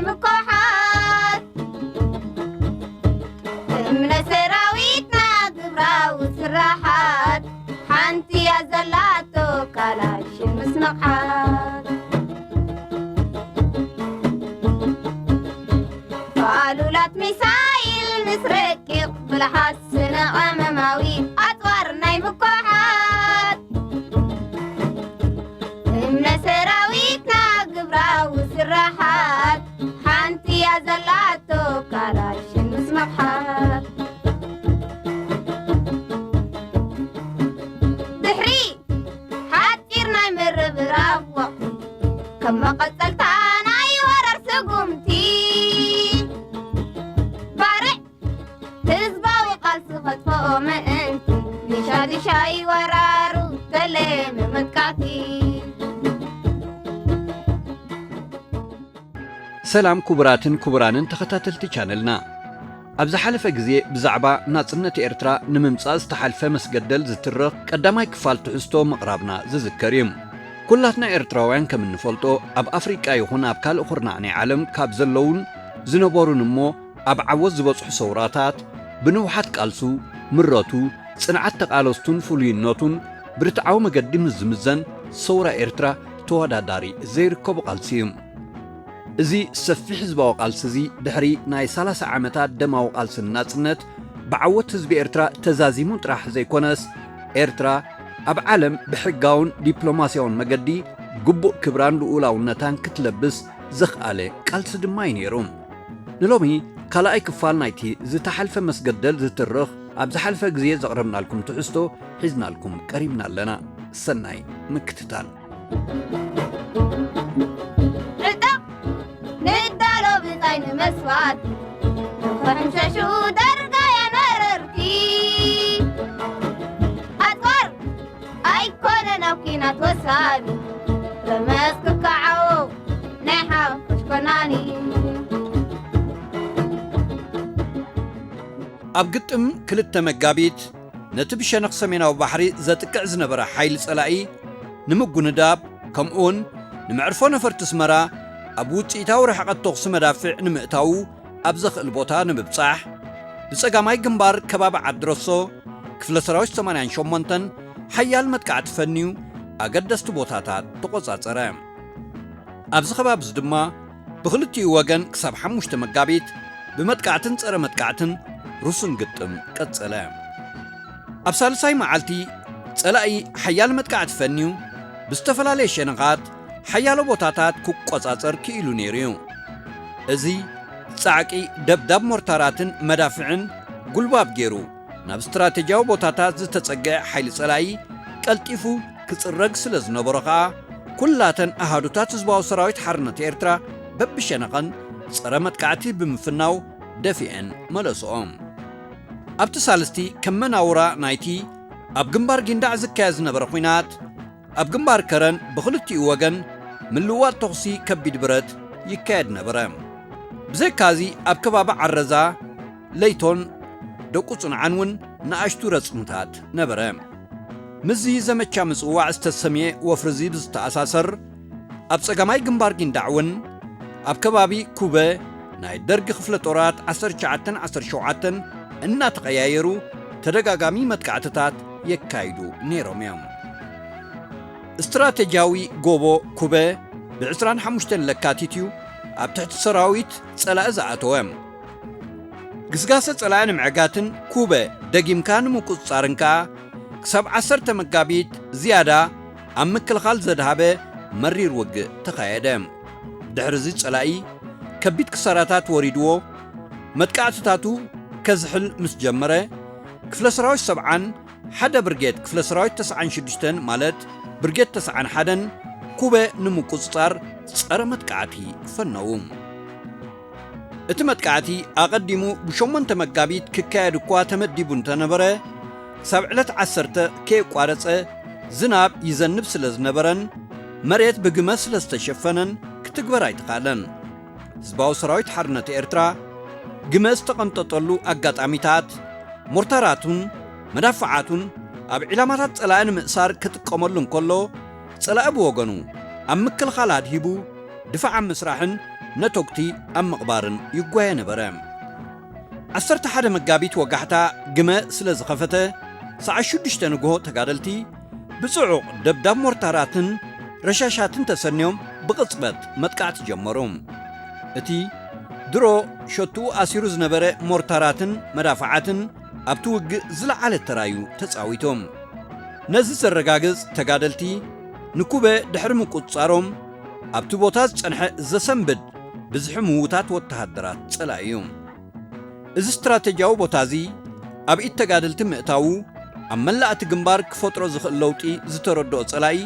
ምኮሓት እምነ ሰራዊትና ግብራዊ ስራሓት ሓንቲ እያ ዘላቶ ካላሽን ምስ ነቕሓት ፋሉላት ሚሳይል ምስ ረቂቕ ብልሓት ስነ ቀመማዊ ኣጽዋር ናይ ምኮሓት እምነ ሰራዊትና ግብራዊ ስራሓት ሓንቲ እያ ዘላቶ ካላሽን ምስ መቕሓት ድሕሪ ሓጺር ናይ ምርብራብ ወቕቲ ከም መቐጸልታ ናይ ወረር ስጉምቲ ባርዕ ህዝባዊ ቃልሲ ከጥፍኦ ምእንቲ ንሻድሻይ ወራሩ ተለመ መጥቃዕቲ። ሰላም ክቡራትን ክቡራንን ተኸታተልቲ ቻነልና። ኣብ ዝሓለፈ ግዜ ብዛዕባ ናጽነት ኤርትራ ንምምጻእ ዝተሓልፈ መስገደል ዝትርኽ ቀዳማይ ክፋል ትሕዝቶ ምቕራብና ዝዝከር እዩ። ኩላትና ኤርትራውያን ከም እንፈልጦ ኣብ ኣፍሪቃ ይኹን ኣብ ካልእ ኩርናዕ ናይ ዓለም ካብ ዘለውን ዝነበሩን እሞ ኣብ ዓወት ዝበጽሑ ሰውራታት፣ ብንውሓት ቃልሱ፣ ምረቱ፣ ጽንዓት ተቓለስቱን ፍሉይነቱን ብርትዓዊ መገዲ ምስ ዝምዘን፣ ሰውራ ኤርትራ ተወዳዳሪ ዘይርከቦ ቃልሲ እዩ። እዚ ሰፊሕ ህዝባዊ ቃልሲ እዚ ድሕሪ ናይ ሰላሳ ዓመታት ደማዊ ቃልስን ናጽነት ብዓወት ህዝቢ ኤርትራ ተዛዚሙ ጥራሕ ዘይኮነስ፣ ኤርትራ ኣብ ዓለም ብሕጋውን ዲፕሎማስያውን መገዲ ግቡእ ክብራን ልኡላውነታን ክትለብስ ዘኽኣለ ቃልሲ ድማ እዩ ነይሩ። ንሎሚ ካልኣይ ክፋል ናይቲ ዝተሓልፈ መስገደል ዝትርኽ ኣብ ዝሓልፈ ግዜ ዘቕረብናልኩም ትሕዝቶ ሒዝናልኩም ቀሪብና ኣለና። ሰናይ ምክትታል። ዕጠቕ ንዳሎ ብጻይ ንመስዋእቲ ንኽሕምሸሹ ደርጋያ መረርቲ ኣጽዋር ኣይኮነን ኣብ ኲናት ወሳኒ ረመስ ክከዓው ናይ ሓፈሽ ኮናኒ። ኣብ ግጥም ክልተ መጋቢት ነቲ ብሸነኽ ሰሜናዊ ባሕሪ ዘጥቅዕ ዝነበረ ሓይሊ ጸላኢ ንምጉንዳብ ከምኡውን ንመዕርፎ ነፈርቲ ኣስመራ ኣብ ውጽኢታዊ ርሕቐት ተኹሲ መዳፍዕ ንምእታዉ ኣብ ዘኽእል ቦታ ንምብጻሕ ብጸጋማይ ግንባር ከባቢ ዓድረሶ ክፍለ ሰራዊት ሰማንያን ሸሞንተን ሓያል መጥቃዕቲ ፈንዩ ኣገደስቲ ቦታታት ተቖጻጸረ። ኣብዚ ከባቢ እዚ ድማ ብኽልቲኡ ወገን ክሳብ ሓሙሽተ መጋቢት ብመጥቃዕትን ጸረ መጥቃዕትን ርሱን ግጥም ቀጸለ። ኣብ ሳልሳይ መዓልቲ ጸላኢ ሓያል መጥቃዕቲ ፈንዩ ብዝተፈላለየ ሸነኻት ሓያሎ ቦታታት ክቆጻጸር ክኢሉ ነይሩ እዩ። እዚ ጻዕቂ ደብዳብ ሞርታራትን መዳፍዕን ጉልባብ ገይሩ ናብ ስትራቴጂያዊ ቦታታት ዝተጸግዐ ሓይሊ ጸላኢ ቀልጢፉ ክጽረግ ስለ ዝነበሮ ከኣ፣ ኩላተን ኣሃዱታት ህዝባዊ ሰራዊት ሓርነት ኤርትራ በብሸነኸን ጸረ መጥቃዕቲ ብምፍናው ደፊአን መለስኦ። ኣብቲ ሳልስቲ ከም መናውራ ናይቲ ኣብ ግንባር ጊንዳዕ ዝካየድ ዝነበረ ኲናት፣ ኣብ ግንባር ከረን ብኽልቲኡ ወገን ምልውዋጥ ተኹሲ ከቢድ ብረት ይካየድ ነበረ። ብዘይካዚ ኣብ ከባቢ ዓረዛ፣ ለይቶን ደቁ ጽንዓን እውን ንኣሽቱ ረጽምታት ነበረ። ምስዚ ዘመቻ ምጽዋዕ ዝተሰምየ ወፍሪ እዚ ብዝተኣሳሰር፣ ኣብ ጸጋማይ ግንባር ጊንዳዕ እውን ኣብ ከባቢ ኩበ ናይ ደርጊ ክፍለ ጦራት ዓሰርተ ትሽዓተን ዓሰርተ ሸውዓተን እናተቐያየሩ ተደጋጋሚ መጥቃዕትታት የካይዱ ነይሮም እዮም። ስትራቴጂያዊ ጎቦ ኩበ ብ ዕስራን ሓሙሽተን ለካቲት እዩ ኣብ ትሕቲ ሰራዊት ጸላኢ ዝኣተወ። ግስጋሰ ጸላኢ ንምዕጋትን ኩበ ደጊምካ ንምቁጽጻርን ከኣ ክሳብ ዓሰርተ መጋቢት ዝያዳ ኣብ ምክልኻል ዘድሃበ መሪር ውግእ ተኻየደ። ድሕሪ እዚ ጸላኢ ከቢድ ክሳራታት ወሪድዎ መጥቃዕትታቱ ከዝሕል ምስ ጀመረ፣ ክፍለ ሰራዊት ሰብዓን ሓደ ብርጌድ ክፍለ ሰራዊት ተስዓን ሽዱሽተን ማለት ብርጌድ ተስዓን ሓደን ኩበ ንምቁጽጻር ጸረ መጥቃዕቲ ፈነዉ። እቲ መጥቃዕቲ ኣቐዲሙ ብሸሞንተ መጋቢት ክካየድ እኳ ተመዲቡ እንተነበረ፣ ክሳብ ዕለት ዓሰርተ ከየቋረጸ ዝናብ ይዘንብ ስለ ዝነበረን መሬት ብግመ ስለ ዝተሸፈነን ክትግበር ኣይተኻእለን። ህዝባዊ ሰራዊት ሓርነት ኤርትራ ግመ ዝተቐንጠጠሉ ኣጋጣሚታት፣ ሞርታራቱን መዳፍዓቱን ኣብ ዒላማታት ጸላኢ ንምእሳር ክጥቀመሉ እንከሎ፣ ጸላኢ ብወገኑ ኣብ ምክልኻል ኣድሂቡ ድፋዕ ኣብ ምስራሕን ነተጉቲ ኣብ ምቕባርን ይጓየ ነበረ። ዓሰርተ ሓደ መጋቢት ወጋሕታ ግመ ስለ ዝኸፈተ፣ ሰዓት ሽዱሽተ ንግሆ ተጋደልቲ ብጽዑቕ ደብዳብ ሞርታራትን ረሻሻትን ተሰንዮም ብቕጽበት መጥቃዕቲ ጀመሩ። እቲ ድሮ ሸቱኡ ኣሲሩ ዝነበረ ሞርታራትን መዳፍዓትን ኣብቲ ውግእ ዝለዓለ ተራዩ ተጻዊቶም። ነዚ ዘረጋግጽ ተጋደልቲ ንኩበ ድሕሪ ምቁጽጻሮም ኣብቲ ቦታ ዝጸንሐ ዘሰንብድ ብዝሒ ምዉታት ወተሃደራት ጸላኢ እዩ። እዚ ስትራተጂያዊ ቦታ እዚ ኣብ ኢድ ተጋደልቲ ምእታዉ ኣብ መላእ እቲ ግንባር ክፈጥሮ ዝኽእል ለውጢ ዝተረድኦ ጸላኢ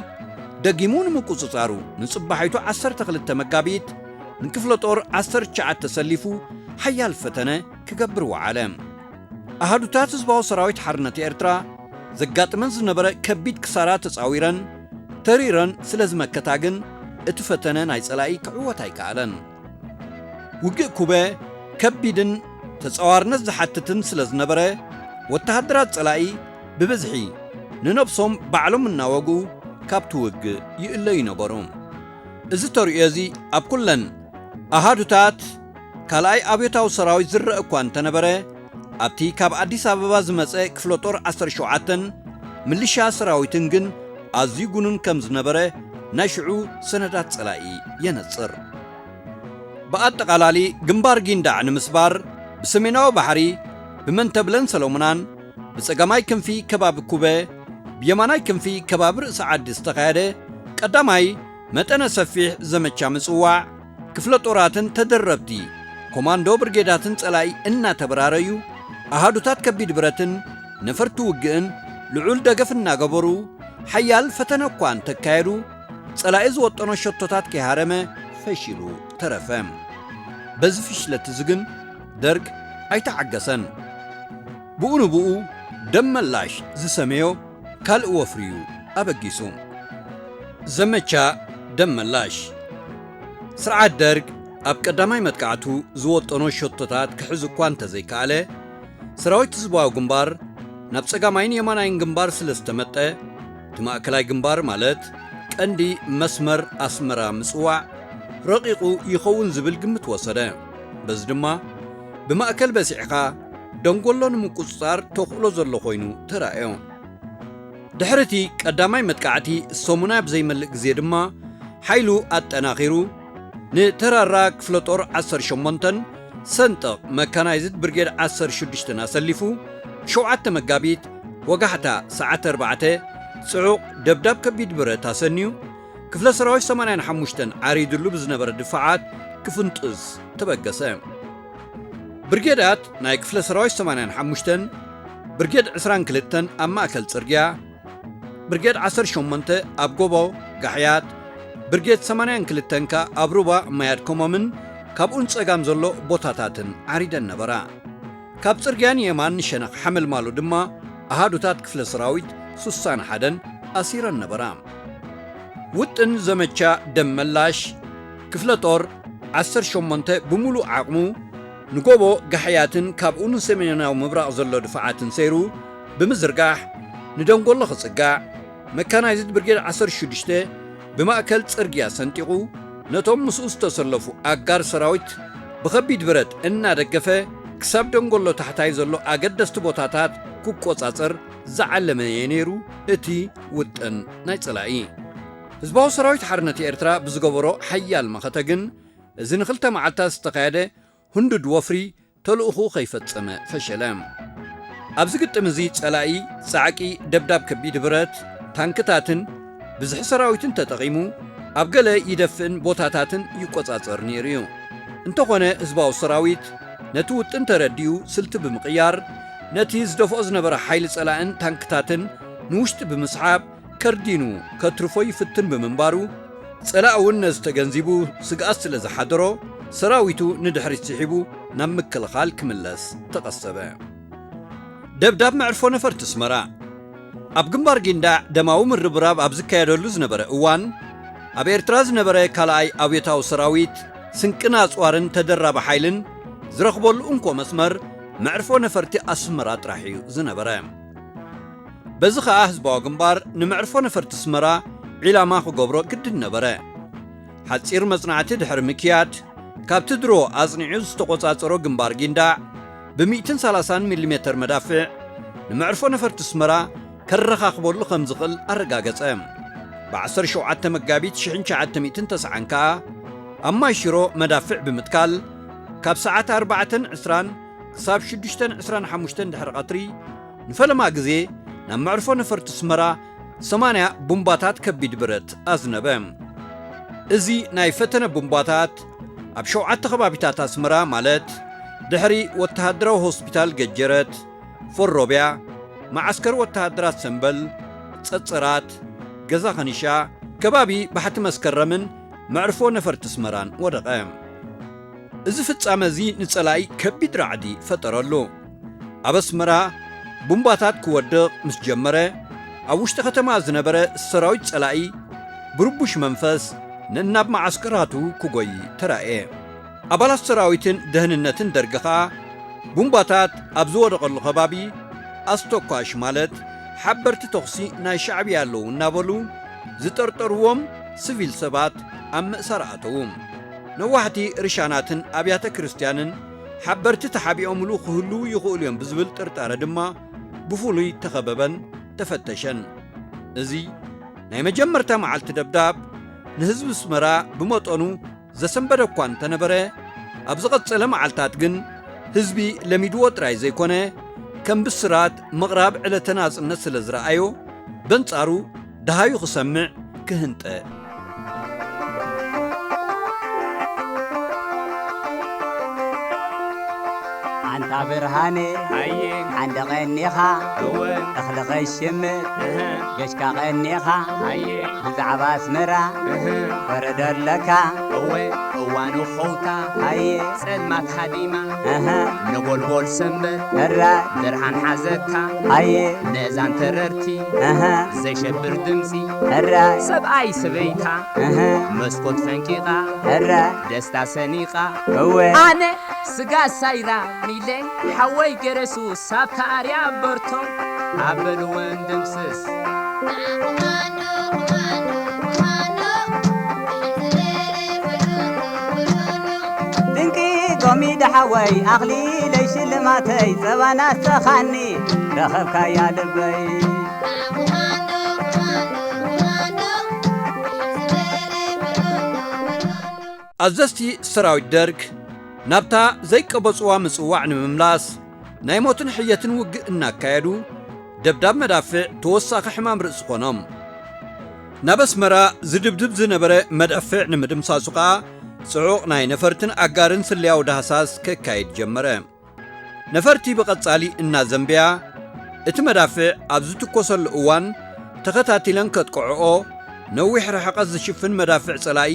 ደጊሙ ንምቁጽጻሩ ንጽባሒቱ ዓሰርተ ክልተ መጋቢት ንክፍለ ጦር ዓሰርተ ትሽዓተ ተሰሊፉ ሓያል ፈተነ ክገብር ወዓለ። ኣሃዱታት ህዝባዊ ሰራዊት ሓርነት ኤርትራ ዘጋጥመን ዝነበረ ከቢድ ክሳራ ተጻዊረን ተሪረን ስለ ዝመከታ ግን እቲ ፈተነ ናይ ጸላኢ ክዕወት ኣይከኣለን። ውግእ ኩበ ከቢድን ተጻዋርነት ዝሓትትን ስለ ዝነበረ ወተሃደራት ጸላኢ ብብዝሒ ንነብሶም ባዕሎም እናወግኡ ካብቲ ውግእ ይእለዩ ነበሩ። እዚ ተርእዮ እዚ ኣብ ኩለን ኣሃዱታት ካልኣይ ኣብዮታዊ ሰራዊት ዝረአ እኳ እንተነበረ፣ ኣብቲ ካብ ኣዲስ ኣበባ ዝመጸ ክፍለ ጦር ዓሰርተ ሸውዓተን ምልሻ ሰራዊትን ግን ኣዝዩ ጉኑን ከም ዝነበረ ናይ ሽዑ ሰነዳት ጸላኢ የነጽር። ብኣጠቓላሊ ግንባር ጊንዳዕ ንምስባር ብሰሜናዊ ባሕሪ ብመንተብለን ሰሎሙናን ብጸጋማይ ክንፊ ከባቢ ኩበ ብየማናይ ክንፊ ከባቢ ርእሲ ዓዲ ዝተኻየደ ቀዳማይ መጠነ ሰፊሕ ዘመቻ ምጽዋዕ ክፍለ ጦራትን ተደረብቲ ኮማንዶ ብርጌዳትን ጸላኢ እናተበራረዩ ኣሃዱታት ከቢድ ብረትን ነፈርቲ ውግእን ልዑል ደገፍ እናገበሩ ሓያል ፈተነ እኳ እንተካየዱ ጸላኢ ዝወጠኖ ሸቶታት ከይሃረመ ፈሺሉ ተረፈ። በዚ ፍሽለት እዚ ግን ደርግ ኣይተዓገሰን። ብኡ ንብኡ ደም መላሽ ዝሰመዮ ካልእ ወፍሪ እዩ ኣበጊሱ። ዘመቻ ደም መላሽ። ስርዓት ደርግ ኣብ ቀዳማይ መጥቃዕቱ ዝወጠኖ ሸቶታት ክሕዝ እኳ እንተዘይከኣለ፣ ሰራዊት ህዝባዊ ግንባር ናብ ጸጋማይን የማናይን ግንባር ስለ ዝተመጠ፣ እቲ ማእከላይ ግንባር ማለት ቀንዲ መስመር ኣስመራ ምጽዋዕ ረቂቑ ይኸውን ዝብል ግምት ወሰደ። በዚ ድማ ብማእከል በሲዕኻ ደንጎሎ ንምቁጽጻር ተኽእሎ ዘሎ ኮይኑ ተራእዮ። ድሕሪ እቲ ቀዳማይ መጥቃዕቲ ሰሙናይ ኣብ ዘይመልእ ግዜ ድማ ሓይሉ ኣጠናኺሩ ንተራራ ክፍለ ጦር ዓሰርተ ሸሞንተን ሰንጠቕ መካናይዝድ ብርጌድ ዓሰርተ ሽዱሽተን ኣሰሊፉ ሸውዓተ መጋቢት ወጋሕታ ሰዓት ኣርባዕተ ጽዑቕ ደብዳብ ከቢድ ብረት ኣሰንዩ ክፍለ ሰራዊት ሰማንያን ሓሙሽተን ዓሪድሉ ብዝነበረ ድፋዓት ክፍንጥዝ ተበገሰ። ብርጌዳት ናይ ክፍለ ሰራዊት ሰማንያን ሓሙሽተን፣ ብርጌድ ዕስራን ክልተን ኣብ ማእከል ጽርግያ፣ ብርጌድ ዓሰርተ ሸሞንተ ኣብ ጎቦ ጋሕያት፣ ብርጌድ ሰማንያን ክልተን ከኣ ኣብ ሩባ ማያድ ኮሞምን ካብኡን ጸጋም ዘሎ ቦታታትን ዓሪደን ነበራ። ካብ ጽርግያ ንየማን ንሸነኽ ሓመልማሎ ድማ ኣሃዱታት ክፍለ ሰራዊት ሱሳን ሓደን ኣሲረን ነበራ። ውጥን ዘመቻ ደም መላሽ ክፍለ ጦር ዓሰርተ ሸሞንተ ብምሉእ ዓቕሙ ንጎቦ ጋሕያትን ካብኡ ንሰሜናዊ ምብራቕ ዘሎ ድፋዓትን ሰይሩ ብምዝርጋሕ ንደንጎሎ ክጽጋዕ መካናይዝድ ብርጌድ ዓሰርተ ሽዱሽተ ብማእከል ጽርግያ ሰንጢቑ ነቶም ምስኡ ዝተሰለፉ ኣጋር ሰራዊት ብኸቢድ ብረት እናደገፈ ክሳብ ደንጎሎ ታሕታይ ዘሎ ኣገደስቲ ቦታታት ክቆጻጸር ዝዓለመ እየ ነይሩ እቲ ውጥን ናይ ጸላኢ። ህዝባዊ ሰራዊት ሓርነት ኤርትራ ብዝገበሮ ሓያል መኸተ ግን እዚ ንኽልተ መዓልታት ዝተኻየደ ህንዱድ ወፍሪ ተልእኹ ከይፈጸመ ፈሸለ። ኣብዚ ግጥም እዚ ጸላኢ ጻዕቂ ደብዳብ ከቢድ ብረት፣ ታንክታትን ብዝሒ ሰራዊትን ተጠቒሙ ኣብ ገለ ይደፍእን ቦታታትን ይቆጻጸር ነይሩ እዩ። እንተኾነ ህዝባዊ ሰራዊት ነቲ ውጥን ተረዲኡ ስልቲ ብምቕያር ነቲ ዝደፍኦ ዝነበረ ሓይሊ ጸላእን ታንክታትን ንውሽጢ ብምስሓብ ከርዲኑ ከትርፎ ይፍትን ብምንባሩ ጸላእ እውን ነዚ ተገንዚቡ ስግኣት ስለ ዝሓደሮ ሰራዊቱ ንድሕሪት ስሒቡ ናብ ምክልኻል ክምለስ ተቐሰበ። ደብዳብ መዕርፎ ነፈርቲ ኣስመራ። ኣብ ግንባር ጊንዳዕ ደማዊ ምርብራብ ኣብ ዝካየደሉ ዝነበረ እዋን ኣብ ኤርትራ ዝነበረ ካልኣይ ኣብዮታዊ ሰራዊት ስንቅን ኣጽዋርን ተደራቢ ሓይልን ዝረኽበሉ እንኮ መስመር መዕርፎ ነፈርቲ ኣስመራ ጥራሕ እዩ ዝነበረ። በዚ ኸኣ ህዝባዊ ግንባር ንመዕርፎ ነፈርቲ ኣስመራ ዒላማ ክገብሮ ግድን ነበረ። ሓጺር መጽናዕቲ ድሕሪ ምክያድ ካብቲ ድሮ ኣጽኒዑ ዝተቖጻጸሮ ግንባር ጊንዳዕ ብ ሚእትን ሰላሳን ሚሊሜተር መዳፍዕ ንመዕርፎ ነፈርቲ ኣስመራ ከረኻኽበሉ ከም ዝኽእል ኣረጋገጸ። ብ ዓሰርተ ሸውዓተ መጋቢት ሽሕን ትሽዓተ ሚእትን ተስዓን ከኣ ኣብ ማይ ሽሮ መዳፍዕ ብምትካል ካብ ሰዓት ኣርባዕተን ዕስራን ክሳብ ሽዱሽተን ዕስራን ሓሙሽተን ድሕሪ ቀትሪ ንፈለማ ግዜ ናብ መዕርፎ ነፈርቲ ኣስመራ ሰማንያ ቡምባታት ከቢድ ብረት ኣዝነበ። እዚ ናይ ፈተነ ቡምባታት ኣብ ሸውዓተ ከባቢታት ኣስመራ ማለት ድሕሪ ወተሃደራዊ ሆስፒታል ገጀረት፣ ፈሮብያ፣ መዓስከር ወተሃደራት ሰምበል፣ ጸጸራት፣ ገዛ ኸኒሻ፣ ከባቢ ባሕቲ መስከረምን መዕርፎ ነፈርቲ ኣስመራን ወደቐ። እዚ ፍጻመ እዚ ንጸላኢ ከቢድ ራዕዲ ፈጠረሉ። ኣብ ኣስመራ ቡምባታት ክወድቕ ምስ ጀመረ፣ ኣብ ውሽጢ ከተማ ዝነበረ ሰራዊት ጸላኢ ብርቡሽ መንፈስ ነናብ መዓስከራቱ ክጎይ ተራእየ። ኣባላት ሰራዊትን ደህንነትን ደርጊ ኸኣ ቡምባታት ኣብ ዝወደቐሉ ከባቢ ኣስተኳሽ ማለት ሓበርቲ ተኹሲ ናይ ሻዕብያ ኣለዉ እናበሉ ዝጠርጠርዎም ስቪል ሰባት ኣብ ምእሳር ኣተዉ። ነዋሕቲ ርሻናትን ኣብያተ ክርስትያንን ሓበርቲ ተሓቢኦምሉ ክህልዉ ይኽእሉ እዮም ብዝብል ጥርጣረ ድማ ብፍሉይ ተኸበበን ተፈተሸን። እዚ ናይ መጀመርታ መዓልቲ ደብዳብ ንህዝቢ ኣስመራ ብመጠኑ ዘሰንበደ እኳ እንተነበረ፣ ኣብ ዝቐጸለ መዓልታት ግን ህዝቢ ለሚድዎ ጥራይ ዘይኮነ፣ ከም ብስራት ምቕራብ ዕለተ ናጽነት ስለ ዝረኣዮ፣ በንጻሩ ደሃዩ ክሰምዕ ክህንጠ። ኣንታ ብርሃነ ኣየ ሓንደ ቀኒኻ እወ እኽሊ ኸይሽምት እህ ገሽካ ቀኒኻ ኣየ ብዛዕባ ኣስመራ እህ ወረዶ ኣለካ እወ እዋኑ ኸውታ ኣየ ጸልማት ሃዲማ እህ ነጎልጎል ሰንበት እረ ብርሃን ሓዘካ ኣየ ነዛን ተረርቲ እህ ዘሸብር ድምፂ እረ ሰብኣይ ሰበይታ እህ መስኮት ፈንቂቓ እረ ደስታ ሰኒቓ እወ ኣነ ስጋ ሳይራ ሚለ ሓወይ ገረሱ ሳብታ ኣርያ በርቶ ኣበልወን ድምስስ ድንቂ ጎሚዳ ሓወይ ኣኽሊለይ ሽልማተይ ጸባና ኣስተኻኒ ረኸብካያ ልበይ ኣዘዝቲ ሰራዊት ደርግ ናብታ ዘይቀበጽዋ ምጽዋዕ ንምምላስ ናይ ሞትን ሕየትን ውግእ እናካየዱ ደብዳብ መዳፍዕ ተወሳኺ ሕማም ርእሲ ኾኖም። ናብ ኣስመራ ዝድብድብ ዝነበረ መዳፍዕ ንምድምሳሱ ኸኣ ጽዑቕ ናይ ነፈርትን ኣጋርን ስለያዊ ዳህሳስ ከካይድ ጀመረ። ነፈርቲ ብቐጻሊ እናዘንበያ፣ እቲ መዳፍዕ ኣብ ዝትኮሰሉ እዋን ተኸታቲለን ከጥቅዕኦ፣ ነዊሕ ርሕቐት ዝሽፍን መዳፍዕ ጸላኢ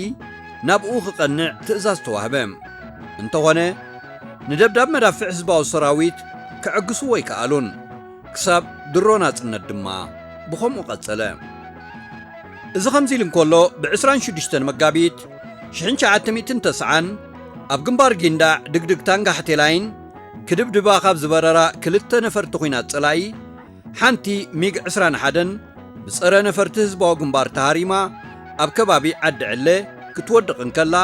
ናብኡ ክቐንዕ ትእዛዝ ተዋህበ። እንተኾነ፣ ንደብዳብ መዳፍዕ ህዝባዊ ሰራዊት ክዕግስዎ ኣይከኣሉን። ክሳብ ድሮ ናጽነት ድማ ብኸምኡ ቀጸለ። እዚ ከምዚ ኢሉ እንከሎ፣ ብ ዕስራን ሽዱሽተን መጋቢት ሽሕን ትሽዓተ ሚእትን ተስዓን ኣብ ግንባር ጊንዳዕ ድግድግታን ጋሕቴላይን ክድብድባ ካብ ዝበረራ ክልተ ነፈርቲ ኲናት ጸላኢ፣ ሓንቲ ሚግ ዕስራን ሓደን ብጸረ ነፈርቲ ህዝባዊ ግንባር ተሃሪማ ኣብ ከባቢ ዓዲ ዕለ ክትወድቕ እንከላ፣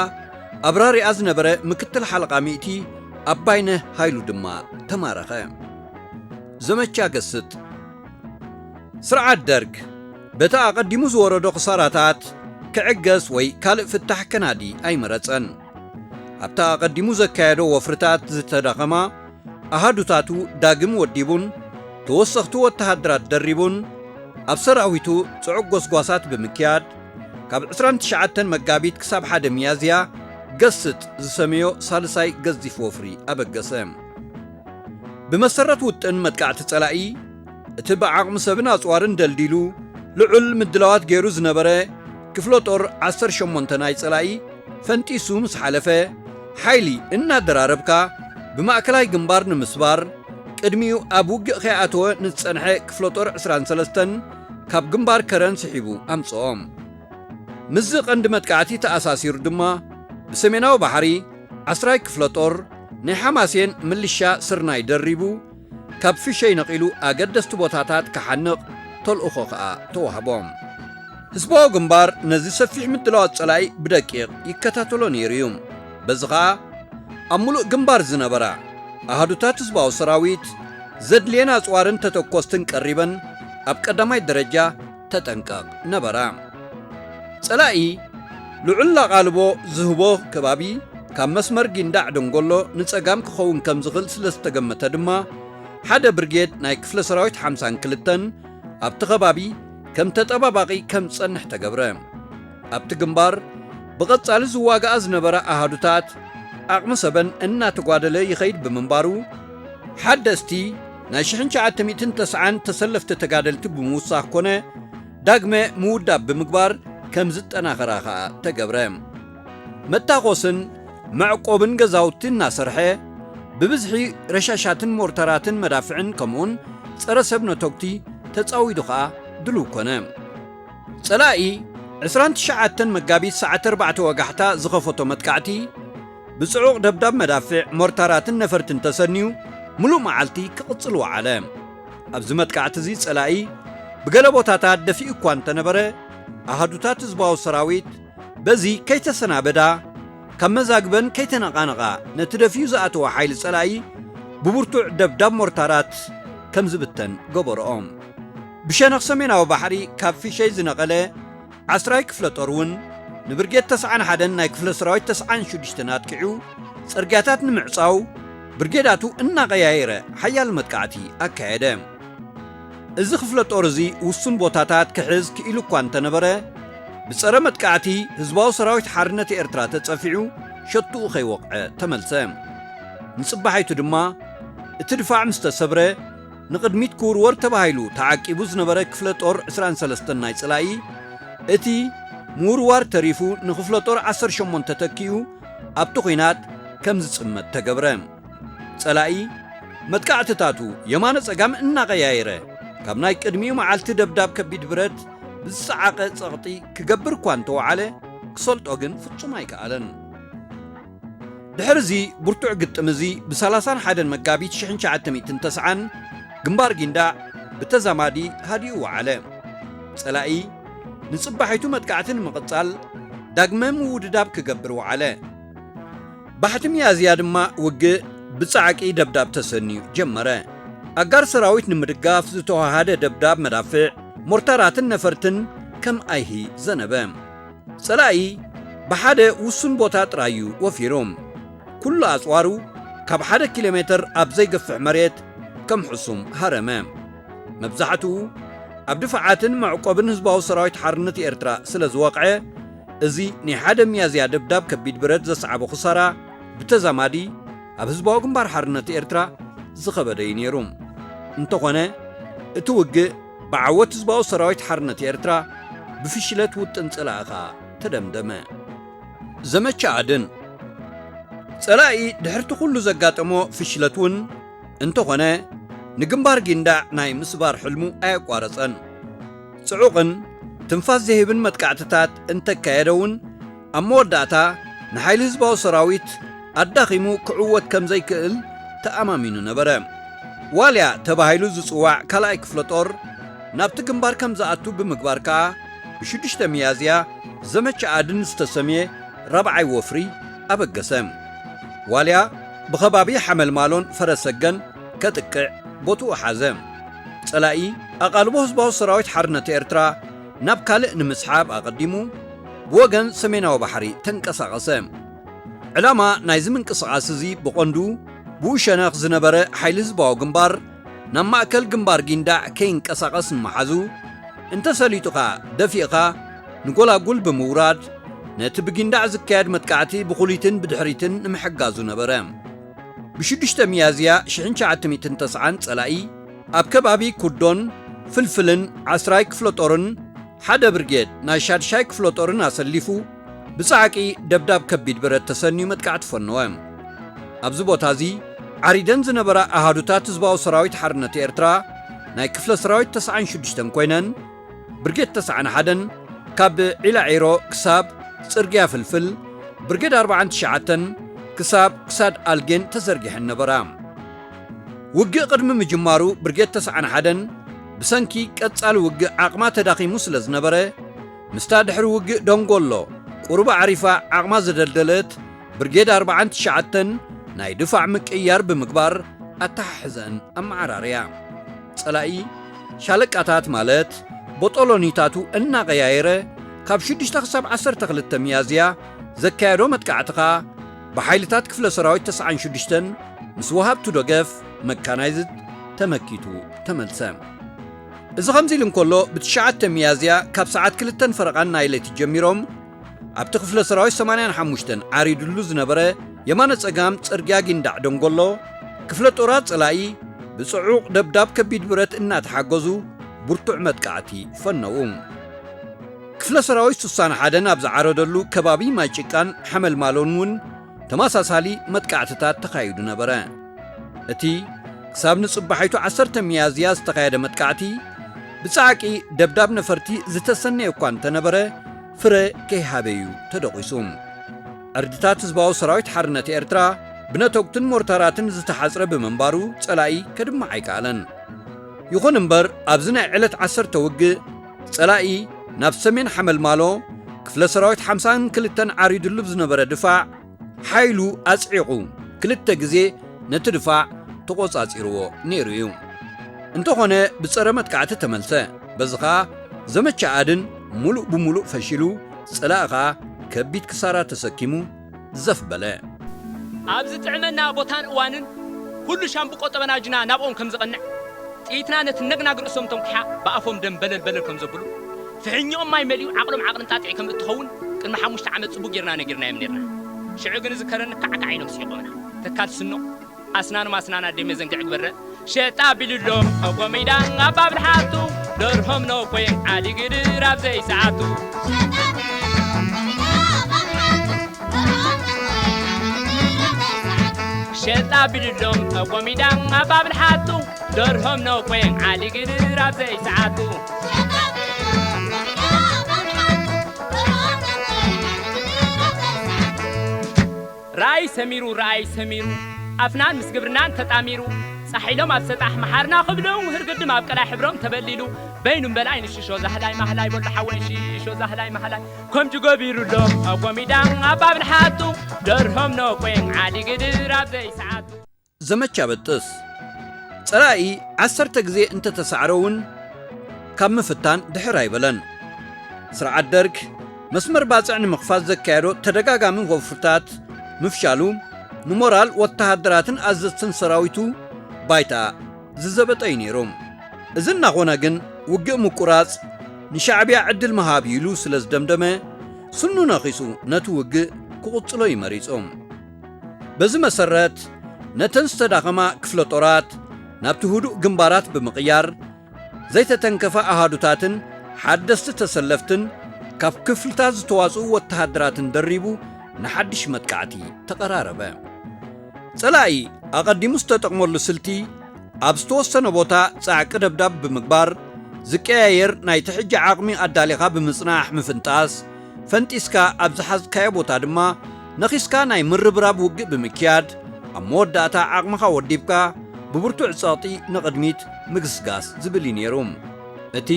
ኣብራሪኣ ዝነበረ ምክትል ሓለቓ ሚእቲ ኣባይነህ ሃይሉ ድማ ተማረኸ። ዘመቻ ገስጥ። ስርዓት ደርግ በቲ ኣቐዲሙ ዝወረዶ ክሳራታት ክዕገስ ወይ ካልእ ፍታሕ ከናዲ ኣይመረጸን። ኣብቲ ኣቐዲሙ ዘካየዶ ወፍርታት ዝተዳኸማ ኣሃዱታቱ ዳግም ወዲቡን ተወሰኽቲ ወተሃደራት ደሪቡን ኣብ ሰራዊቱ ጽዑቕ ጎስጓሳት ብምክያድ ካብ ዕስራን ትሽዓተን መጋቢት ክሳብ ሓደ ሚያዝያ ገስጥ ዝሰመዮ ሳልሳይ ገዚፍ ወፍሪ ኣበገሰ። ብመሰረት ውጥን መጥቃዕቲ ጸላኢ፣ እቲ ብዓቕሚ ሰብን ኣጽዋርን ደልዲሉ ልዑል ምድላዋት ገይሩ ዝነበረ ክፍለ ጦር ዓሰርተ ሸሞንተ ናይ ጸላኢ ፈንጢሱ ምስ ሓለፈ፣ ሓይሊ እናደራረብካ ብማእከላይ ግንባር ንምስባር፣ ቅድሚኡ ኣብ ውግእ ከይኣተወ ንዝጸንሐ ክፍለ ጦር ዕስራን ሰለስተን ካብ ግንባር ከረን ስሒቡ ኣምጽኦም። ምስዚ ቀንዲ መጥቃዕቲ ተኣሳሲሩ ድማ፣ ብሰሜናዊ ባሕሪ ዓስራይ ክፍለ ጦር ናይ ሓማሴን ምልሻ ስርናይ ደሪቡ፣ ካብ ፍሸይ ነቒሉ ኣገደስቲ ቦታታት ክሓንቕ ተልእኾ ከኣ ተዋህቦ። ህዝባዊ ግንባር ነዚ ሰፊሕ ምድላዋት ጸላኢ ብደቂቕ ይከታተሎ ነይሩ እዩ። በዚ ኸኣ ኣብ ምሉእ ግንባር ዝነበራ ኣሃዱታት ህዝባዊ ሰራዊት ዘድልየን ኣጽዋርን ተተኮስትን ቀሪበን ኣብ ቀዳማይ ደረጃ ተጠንቀቕ ነበራ። ጸላኢ ልዑል ኣቓልቦ ዝህቦ ከባቢ ካብ መስመር ጊንዳዕ ደንጎሎ ንጸጋም ክኸውን ከም ዝኽእል ስለ ዝተገመተ ድማ፣ ሓደ ብርጌድ ናይ ክፍለ ሰራዊት ሓምሳን ክልተን ኣብቲ ከባቢ ከም ተጠባባቒ ከም ዝጸንሕ ተገብረ። ኣብቲ ግንባር ብቐጻሊ ዝዋግኣ ዝነበራ ኣሃዱታት ዓቕሚ ሰበን እናተጓደለ ይኸይድ ብምንባሩ፣ ሓደስቲ ናይ ሽሕን ትሽዓተ ሚእትን ተስዓን ተሰለፍቲ ተጋደልቲ ብምውሳኽ ኮነ ዳግመ ምውዳብ ብምግባር ከም ዝጠናኸራ ኸኣ ተገብረ። መታኾስን መዕቆብን ገዛውቲ እናሰርሐ፣ ብብዝሒ ረሻሻትን ሞርተራትን መዳፍዕን ከምኡውን ጸረ ሰብ ነተጉቲ ተጻዊዱ ኸኣ ድሉው ኮነ። ጸላኢ ዕስራን ትሽዓተን መጋቢት ሰዓት ኣርባዕተ ወጋሕታ ዝኸፈቶ መጥቃዕቲ፣ ብጽዑቕ ደብዳብ መዳፍዕ፣ ሞርታራትን ነፈርትን ተሰንዩ፣ ምሉእ መዓልቲ ክቕጽል ወዓለ። ኣብዚ መጥቃዕቲ እዚ ጸላኢ ብገለ ቦታታት ደፊኡ እኳ እንተነበረ፣ ኣሃዱታት ህዝባዊ ሰራዊት በዚ ከይተሰናበዳ፣ ካብ መዛግበን ከይተነቓነቓ፣ ነቲ ደፊኡ ዝኣተወ ሓይሊ ጸላኢ ብብርቱዕ ደብዳብ ሞርታራት ከም ዝብተን ገበርኦ። ብሸነኽ ሰሜናዊ ባሕሪ ካብ ፊሸይ ዝነቐለ ዓስራይ ክፍለ ጦር እውን ንብርጌድ ተስዓን ሓደን ናይ ክፍለ ሰራዊት ተስዓን ሽዱሽተን ኣጥቂዑ፣ ጽርግያታት ንምዕጻው ብርጌዳቱ እናቐያየረ ሓያል መጥቃዕቲ ኣካየደ። እዚ ክፍለ ጦር እዚ ውሱን ቦታታት ክሕዝ ክኢሉ እኳ እንተነበረ፣ ብጸረ መጥቃዕቲ ህዝባዊ ሰራዊት ሓርነት ኤርትራ ተጸፊዑ ሸትኡ ከይወቕዐ ተመልሰ። ንጽባሒቱ ድማ እቲ ድፋዕ ምስ ተሰብረ፣ ንቕድሚት ክውርወር ተባሂሉ ተዓቂቡ ዝነበረ ክፍለ ጦር ዕስራን ሰለስተን ናይ ጸላኢ፣ እቲ ምውርዋር ተሪፉ ንክፍለ ጦር ዓሰርተ ሸሞንተ ተኪኡ ኣብቲ ኲናት ከም ዝጽመድ ተገብረ። ጸላኢ መጥቃዕትታቱ የማነ ጸጋም እናቐያየረ፣ ካብ ናይ ቅድሚኡ መዓልቲ ደብዳብ ከቢድ ብረት ብዝጸዓቐ ጸቕጢ ክገብር እኳ እንተወዓለ፣ ክሰልጦ ግን ፍጹም ኣይከኣለን። ድሕሪ እዚ ብርቱዕ ግጥም እዚ፣ ብሰላሳን ሓደን መጋቢት ሽሕን ትሽዓተ ሚእትን ተስዓን ግንባር ጊንዳዕ ብተዛማዲ ሃዲኡ ወዓለ። ጸላኢ ንጽባሒቱ መጥቃዕቲ ንምቕጻል ዳግመ ምውድዳብ ክገብር ወዓለ። ባሕቲ ሚያዝያ ድማ ውግእ ብጻዕቂ ደብዳብ ተሰንዩ ጀመረ። ኣጋር ሰራዊት ንምድጋፍ ዝተዋሃደ ደብዳብ መዳፍዕ፣ ሞርታራትን ነፈርትን ከም ኣይሂ ዘነበ። ጸላኢ ብሓደ ውሱን ቦታ ጥራይ እዩ ወፊሩ። ኩሉ ኣጽዋሩ ካብ ሓደ ኪሎ ሜተር ኣብ ዘይገፍሕ መሬት ከም ሕሱም ሃረመ። መብዛሕትኡ ኣብ ድፋዓትን መዕቆብን ህዝባዊ ሰራዊት ሓርነት ኤርትራ ስለ ዝወቕዐ፣ እዚ ናይ ሓደ ሚያዝያ ደብዳብ ከቢድ ብረት ዘስዓቦ ክሳራ ብተዛማዲ ኣብ ህዝባዊ ግንባር ሓርነት ኤርትራ ዝኸበደ እዩ ነይሩ። እንተኾነ፣ እቲ ውግእ ብዓወት ህዝባዊ ሰራዊት ሓርነት ኤርትራ ብፍሽለት ውጥን ጸላኢ ኸኣ ተደምደመ። ዘመቻ ኣድን። ጸላኢ ድሕርቲ ኩሉ ዘጋጠሞ ፍሽለት እውን እንተኾነ፣ ንግንባር ጊንዳዕ ናይ ምስባር ሕልሙ ኣየቋረጸን። ጽዑቕን ትንፋስ ዘሂብን መጥቃዕትታት እንተካየደ እውን፣ ኣብ መወዳእታ ንሓይሊ ህዝባዊ ሰራዊት ኣዳኺሙ ክዕወት ከም ዘይክእል ተኣማሚኑ ነበረ። ዋልያ ተባሂሉ ዝጽዋዕ ካልኣይ ክፍለ ጦር ናብቲ ግንባር ከም ዝኣቱ ብምግባር ከኣ፣ ብሽዱሽተ ሚያዝያ ዘመቻ ኣድን ዝተሰምየ ራብዓይ ወፍሪ ኣበገሰ። ዋልያ ብኸባቢ ሓመልማሎን ፈረሰገን ከጥቅዕ ቦትኡ ሓዘ። ጸላኢ ኣቓልቦ ህዝባዊ ሰራዊት ሓርነት ኤርትራ ናብ ካልእ ንምስሓብ ኣቐዲሙ ብወገን ሰሜናዊ ባሕሪ ተንቀሳቐሰ። ዕላማ ናይዚ ምንቅስቓስ እዚ ብቐንዱ ብኡ ሸነኽ ዝነበረ ሓይሊ ህዝባዊ ግንባር ናብ ማእከል ግንባር ጊንዳዕ ከይንቀሳቐስ ንምሓዙ፣ እንተሰሊጡ ኸኣ ደፊእኻ ንጎላጉል ብምውራድ፣ ነቲ ብጊንዳዕ ዝካየድ መጥቃዕቲ ብኹሊትን ብድሕሪትን ንምሕጋዙ ነበረ። ብሽዱሽተ ሚያዝያ ሽሕን ትሽዓተ ሚእትን ተስዓን ጸላኢ ኣብ ከባቢ ኩዶን ፍልፍልን ዓስራይ ክፍለ ጦርን ሓደ ብርጌድ ናይ ሻድሻይ ክፍለ ጦርን ኣሰሊፉ ብጻዕቂ ደብዳብ ከቢድ ብረት ተሰንዩ መጥቃዕቲ ፈነወ። ኣብዚ ቦታ እዚ ዓሪደን ዝነበራ ኣሃዱታት ህዝባዊ ሰራዊት ሓርነት ኤርትራ ናይ ክፍለ ሰራዊት ተስዓን ሽዱሽተን ኮይነን፣ ብርጌድ ተስዓን ሓደን ካብ ዒላዒሮ ክሳብ ጽርግያ ፍልፍል፣ ብርጌድ ኣርባዓን ትሽዓተን ክሳብ ክሳድ ኣልጌን ተዘርጊሐን ነበራ። ውግእ ቅድሚ ምጅማሩ ብርጌድ ተስዓን ሓደን ብሰንኪ ቀጻሊ ውግእ ዓቕማ ተዳኺሙ ስለ ዝነበረ፣ ምስታ ድሕሪ ውግእ ደንጎሎ ቁሩብ ኣዕሪፋ ዓቕማ ዘደልደለት ብርጌድ ኣርባዓን ትሽዓተን ናይ ድፋዕ ምቅይያር ብምግባር ኣተሓሕዘን ኣመዓራርያ። ጸላኢ ሻለቃታት ማለት ቦጦሎኒታቱ እናቐያየረ ካብ ሽዱሽተ ክሳብ ዓሰርተ ክልተ ሚያዝያ ዘካየዶ መጥቃዕቲ ኸኣ ብሓይልታት ክፍለ ሰራዊት ተስዓን ሽዱሽተን ምስ ወሃብቱ ደገፍ መካናይዝድ ተመኪቱ ተመልሰ። እዚ ከምዚ ኢሉ እንከሎ ብትሽዓተ ሚያዝያ ካብ ሰዓት ክልተን ፈረቓን ናይ ለይቲ ጀሚሮም ኣብቲ ክፍለ ሰራዊት ሰማንያን ሓሙሽተን ዓሪዱሉ ዝነበረ የማነ ጸጋም ጽርግያ ጊንዳዕ ደንጎሎ ክፍለ ጦራት ጸላኢ ብጽዑቕ ደብዳብ ከቢድ ብረት እናተሓገዙ ብርቱዕ መጥቃዕቲ ፈነዉ። ክፍለ ሰራዊት ስሳን ሓደን ኣብ ዝዓረደሉ ከባቢ ማይ ጭቃን ሓመልማሎን እውን ተመሳሳሊ መጥቃዕትታት ተኻይዱ ነበረ። እቲ ክሳብ ንጽባሒቱ ዓሰርተ ሚያዝያ ዝተኻየደ መጥቃዕቲ ብጻዕቂ ደብዳብ ነፈርቲ ዝተሰነየ እኳ እንተነበረ ፍረ ከይሃበ እዩ ተደቒሱ። ዕርድታት ህዝባዊ ሰራዊት ሓርነት ኤርትራ ብነተጉትን ሞርታራትን ዝተሓጽረ ብምንባሩ ጸላኢ ከድምዕ ኣይከኣለን። ይኹን እምበር ኣብዚ ናይ ዕለት ዓሰርተ ውግእ ጸላኢ ናብ ሰሜን ሓመልማሎ ክፍለ ሰራዊት ሓምሳን ክልተን ዓሪዱሉ ብዝነበረ ድፋዕ ሓይሉ ኣጽዒቑ ክልተ ግዜ ነቲ ድፋዕ ተቖጻጺርዎ ነይሩ እዩ። እንተኾነ ብጸረ መጥቃዕቲ ተመልሰ። በዚ ኸኣ ዘመቻ ኣድን ሙሉእ ብሙሉእ ፈሺሉ፣ ጸላኢ ኸኣ ከቢድ ክሳራ ተሰኪሙ ዘፍ በለ። ኣብ ዝጥዕመና ቦታን እዋንን ኩሉ ሻምብቆ ጠበናጅና ናብኦም ከም ዘቐንዕ፣ ጥይትና ነቲ ነግናግ ርእሶም ተንኩሓ ብኣፎም ደም በለል በለል ከም ዘብሉ፣ ፍሕኝኦም ማይ መሊኡ ዓቕሎም ዓቕሊ እንጣጢዕ ከም እትኸውን ቅድሚ ሓሙሽተ ዓመት ጽቡቕ ጌርና ነጊርናዮም ኔርና። ሽዑ ግን ዝከረኒ ካዕካዕ ኢሎም ስሒቖምና። ተካል ስኖ ኣስናኑ ኣስናን ኣደይ መዘንግዕ ግበረ። ሸጣ ቢልሎም ኣቦ ሚዳ ኣባ ብልሓቱ፣ ደርሆም ነኮየን ዓዲ ግድር ኣብ ዘይሰዓቱ። ሸጣ ቢልሎም ኣቦ ሚዳ ኣባ ብልሓቱ፣ ደርሆም ነኮየን ዓዲ ግድር ኣብ ዘይሰዓቱ። ራእይ ሰሚሩ፣ ራእይ ሰሚሩ፣ ኣፍናን ምስ ግብርናን ተጣሚሩ፣ ጻሒሎም ኣብ ሰጣሕ መሓርና ክብሉ፣ ህርግድም ኣብ ቀላይ ሕብሮም ተበሊሉ፣ በይኑ እምበላይ ንሽሾ ዛህላይ ማህላይ በሉ ሓወይ ሽሾ ዛህላይ ማህላይ፣ ከምዚ ገቢሩሎም ኣቦ ሚዳ ኣባ ብልሓቱ፣ ደርሆም ነኮየን ዓዲ ግድር ኣብ ዘይሰዓቱ። ዘመቻ በጥስ። ጸላኢ ዓሰርተ ግዜ እንተተሳዕረ እውን ካብ ምፍታን ድሕር ኣይበለን። ስርዓት ደርግ መስመር ባጽዕ ንምኽፋት ዘካየዶ ተደጋጋሚ ወፍርታት ምፍሻሉ ንሞራል ወተሃደራትን ኣዘዝትን ሰራዊቱ ባይታ ዝዘበጠ እዩ ነይሩ። እዚ እናኾነ ግን ውግእ ምቁራጽ ንሻዕብያ ዕድል ምሃብ ኢሉ ስለ ዝደምደመ ስኑ ነኺሱ ነቲ ውግእ ክቕጽሎ እዩ መሪጹ። በዚ መሰረት ነተን ዝተዳኸማ ክፍለ ጦራት ናብቲ ህዱእ ግንባራት ብምቕያር ዘይተተንከፈ ኣሃዱታትን ሓደስቲ ተሰለፍትን ካብ ክፍልታት ዝተዋጽኡ ወተሃደራትን ደሪቡ ንሓድሽ መጥቃዕቲ ተቐራረበ። ጸላኢ ኣቐዲሙ ዝተጠቕመሉ ስልቲ ኣብ ዝተወሰነ ቦታ ጻዕቂ ደብዳብ ብምግባር ዝቀያየር ናይቲ ሕጂ ዓቕሚ ኣዳሊኻ ብምጽናሕ ምፍንጣስ፣ ፈንጢስካ ኣብ ዝሓዝካዮ ቦታ ድማ ነኺስካ ናይ ምርብራብ ውግእ ብምክያድ ኣብ መወዳእታ ዓቕምኻ ወዲብካ ብብርቱዕ ጸቕጢ ንቕድሚት ምግስጋስ ዝብል እዩ ነይሩ። እቲ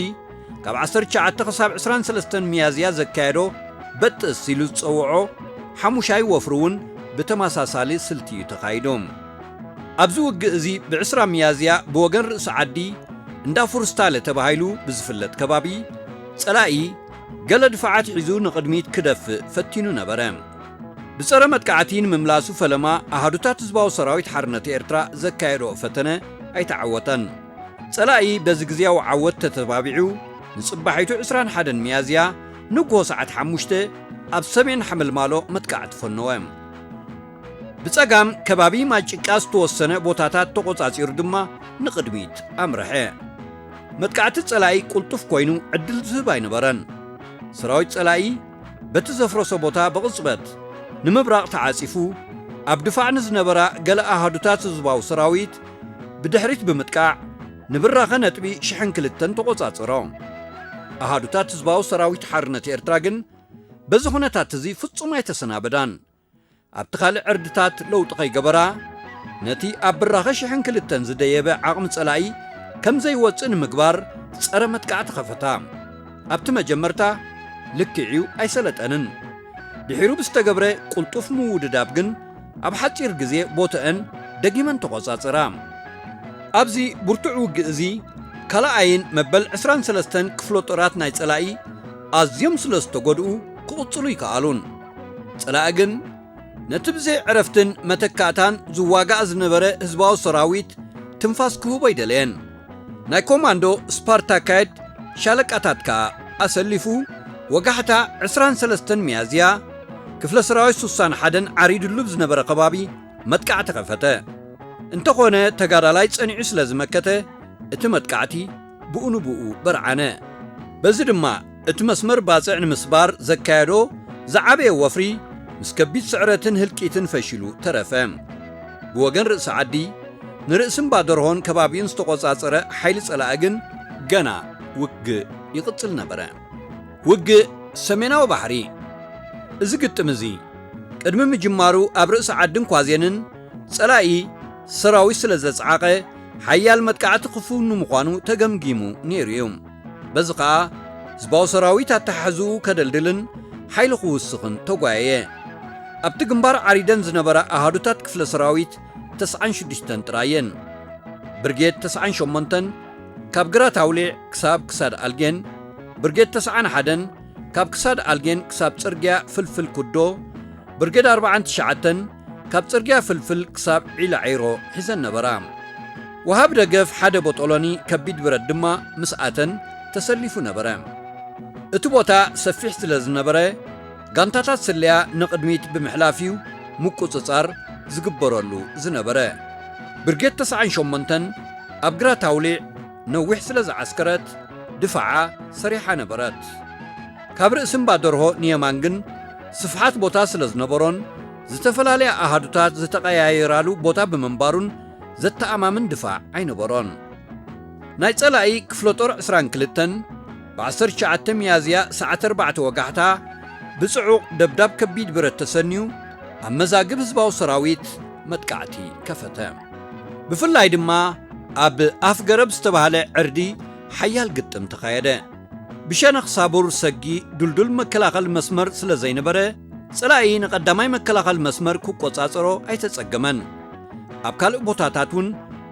ካብ ዓሰርተ ትሽዓተ ክሳብ ዕስራን ሰለስተን ሚያዝያ ዘካየዶ በጥስ ኢሉ ዝጸውዖ ሓሙሻይ ወፍሪ እውን ብተመሳሳሊ ስልቲ እዩ ተኻይዱ። ኣብዚ ውግእ እዚ ብዕስራ ሚያዝያ ብወገን ርእሲ ዓዲ እንዳ ፉርስታለ ተባሂሉ ብዝፍለጥ ከባቢ ጸላኢ ገለ ድፋዓት ሒዙ ንቕድሚት ክደፍእ ፈቲኑ ነበረ። ብጸረ መጥቃዕቲ ንምምላሱ ፈለማ ኣሃዱታት ህዝባዊ ሰራዊት ሓርነት ኤርትራ ዘካየዶ ፈተነ ኣይተዓወተን። ጸላኢ በዚ ግዜያዊ ዓወት ተተባቢዑ ንጽባሒቱ ዕስራን ሓደን ሚያዝያ ንግሆ ሰዓት ሓሙሽተ ኣብ ሰሜን ሓመልማሎ መጥቃዕቲ ፈነወ። ብጸጋም ከባቢ ማጭቃ ዝተወሰነ ቦታታት ተቖጻጺሩ ድማ ንቕድሚት ኣምርሐ። መጥቃዕቲ ጸላኢ ቅልጡፍ ኮይኑ ዕድል ዝህብ ኣይነበረን። ሰራዊት ጸላኢ በቲ ዘፍረሶ ቦታ ብቕጽበት ንምብራቕ ተዓጺፉ፣ ኣብ ድፋዕ ንዝነበራ ገለ ኣሃዱታት ህዝባዊ ሰራዊት ብድሕሪት ብምጥቃዕ ንብራኸ ነጥቢ ሽሕን ክልተን ተቖጻጸሮ። ኣሃዱታት ህዝባዊ ሰራዊት ሓርነት ኤርትራ ግን በዚ ኩነታት እዚ ፍጹም ኣይተሰናበዳን። ኣብቲ ካልእ ዕርድታት ለውጢ ከይገበራ፣ ነቲ ኣብ ብራኸ ሽሕን ክልተን ዝደየበ ዓቕሚ ጸላኢ ከም ዘይወጽእ ንምግባር ጸረ መጥቃዕቲ ከፈታ። ኣብቲ መጀመርታ ልክዕ'ዩ ኣይሰለጠንን። ድሒሩ ብዝተገብረ ቅልጡፍ ምውድዳብ ግን ኣብ ሓጺር ግዜ ቦትአን ደጊመን ተቖጻጸራ። ኣብዚ ብርቱዕ ውግእ እዚ ካልኣይን መበል ዕስራን ሰለስተን ክፍለ ጦራት ናይ ጸላኢ ኣዝዮም ስለ ዝተጎድኡ ክቕጽሉ ይከኣሉን። ጸላኢ ግን ነቲ ብዘይ ዕረፍትን መተካእታን ዝዋጋእ ዝነበረ ህዝባዊ ሰራዊት ትንፋስ ክህቦ ኣይደለየን። ናይ ኮማንዶ ስፓርታካይድ ሻለቃታት ከኣ ኣሰሊፉ ወጋሕታ ዕስራን ሰለስተን ሚያዝያ ክፍለ ሰራዊት ስሳን ሓደን ዓሪዱሉ ብዝነበረ ከባቢ መጥቃዕቲ ከፈተ። እንተኾነ ተጋዳላይ ጸኒዑ ስለ ዝመከተ እቲ መጥቃዕቲ ብኡ ንብኡ በርዓነ። በዚ ድማ እቲ መስመር ባጽዕ ንምስባር ዘካየዶ ዝዓበየ ወፍሪ ምስ ከቢድ ስዕረትን ህልቂትን ፈሺሉ ተረፈ። ብወገን ርእሲ ዓዲ ንርእሲ እምባ ደርሆን ከባቢኡን ዝተቖጻጸረ ሓይሊ ጸላኢ ግን ገና ውግእ ይቕጽል ነበረ። ውግእ ሰሜናዊ ባሕሪ። እዚ ግጥም እዚ ቅድሚ ምጅማሩ ኣብ ርእሲ ዓድን ኳዜንን ጸላኢ ሰራዊት ስለ ዘጽዓቐ ሓያል መጥቃዕቲ ክፍኑ ምዃኑ ተገምጊሙ ነይሩ እዩ። በዚ ኸኣ ህዝባዊ ሰራዊት ኣተሓሕዝኡ ከደልድልን ሓይሊ ክውስኽን ተጓየየ። ኣብቲ ግንባር ዓሪደን ዝነበራ ኣሃዱታት ክፍለ ሰራዊት ተስዓን ሽዱሽተን ጥራየን። ብርጌድ ተስዓን ሸሞንተን ካብ ግራት ኣውሊዕ ክሳብ ክሳድ ኣልጌን፣ ብርጌድ ተስዓን ሓደን ካብ ክሳድ ኣልጌን ክሳብ ጽርግያ ፍልፍል ኩዶ፣ ብርጌድ ኣርባዓን ትሽዓተን ካብ ጽርግያ ፍልፍል ክሳብ ዒላ ዒሮ ሒዘን ነበራ። ወሃብ ደገፍ ሓደ ቦጦሎኒ ከቢድ ብረት ድማ ምስኣተን ተሰሊፉ ነበረ። እቲ ቦታ ሰፊሕ ስለ ዝነበረ፣ ጋንታታት ስለያ ንቕድሚት ብምሕላፍ እዩ ምቁጽጻር ዝግበረሉ ዝነበረ። ብርጌድ ተስዓን ሸሞንተን ኣብ ግራት ኣውሊዕ ነዊሕ ስለ ዝዓስከረት፣ ድፋዓ ሰሪሓ ነበረት። ካብ ርእሲ እምባ ደርሆ ንየማን ግን ስፍሓት ቦታ ስለ ዝነበሮን ዝተፈላለያ ኣሃዱታት ዝተቐያየራሉ ቦታ ብምንባሩን ዘተኣማምን ድፋዕ ኣይነበሮን። ናይ ጸላኢ ክፍለ ጦር ዕስራን ክልተን ብ ዓሰርተ ትሽዓተ ሚያዝያ ሰዓት ኣርባዕተ ወጋሕታ ብጽዑቕ ደብዳብ ከቢድ ብረት ተሰንዩ ኣብ መዛግብ ህዝባዊ ሰራዊት መጥቃዕቲ ከፈተ። ብፍላይ ድማ ኣብ ኣፍ ገረብ ዝተባህለ ዕርዲ ሓያል ግጥም ተኻየደ። ብሸነኽ ሳቡር ሰጊ ድልዱል መከላኸሊ መስመር ስለ ዘይነበረ፣ ጸላኢ ንቐዳማይ መከላኸሊ መስመር ክቆጻጸሮ ኣይተጸገመን። ኣብ ካልእ ቦታታት እውን